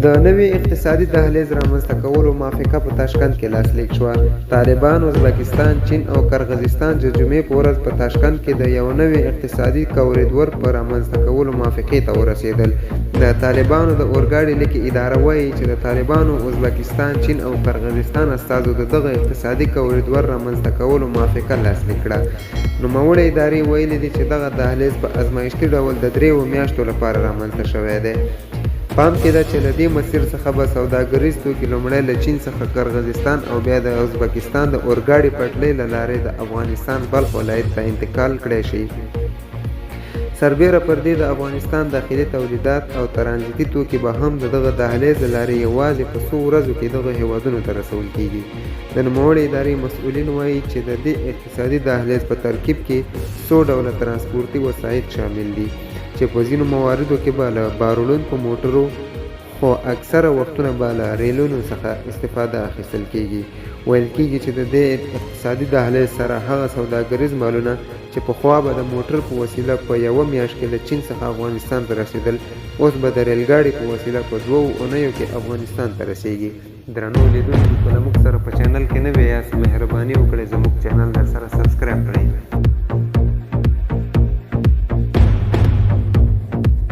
د نوي اقتصادي دهلیز رامنځته کولو موافقه په تاشکند کې لاسلیک شوه. طالبان، ازبکستان، چین او قرغزستان د جمعې په ورځ په تاشکند کې د یو نوي اقتصادي کوریدور په رامنځته کولو موافقې ته ورسېدل. د طالبانو د اورګاډي لیکې اداره وايي چې د طالبانو، ازبکستان، چین او قرغزستان استازو د دغه اقتصادي کوریدور رامنځته کولو موافقه لاسلیک کړه. نوموړې ادارې ویلي دي چې دغه دهلیز په ازمایښتي ډول د درېیو میاشتو لپاره رامنځته شوی دی. پام کې ده چې له دې مسیر څخه به سوداګریز توکي لومړی له چین څخه قرغزستان او بیا د ازبکستان د اورګاډي پټلۍ له لارې د افغانستان بلخ ولایت ته انتقال کړای شي. سربېره پر دې د افغانستان داخلي تولیدات او ترانزیتي توکي به هم د دغه دهلیز له لارې یوازې په څو ورځو کې دغو هېوادونو ته رسول کېږي. د نوموړې ادارې مسؤلین وايي چې د دې اقتصادي دهلیز په ترکیب کې څو ډوله ترانسپورتي وسایط شامل دي چې په ځینو مواردو کې به له باروړونکو موټرو خو اکثره وختونه به له ریلونو څخه استفاده اخیستل کېږي. ویل کېږي چې د دې اقتصادي دهلیز سره هغه سوداګریز مالونه چې پخوا به د موټر په وسیله په یوه میاشت کې له چین څخه افغانستان ته رسېدل، اوس به د ریلګاډي په وسیله په دوو اونیو کې افغانستان ته رسېږي. درنو لیدونکو که له موږ سره په چینل کې نوي یاست مهرباني وکړئ زموږ چینل درسره سبسکرایب کړئ.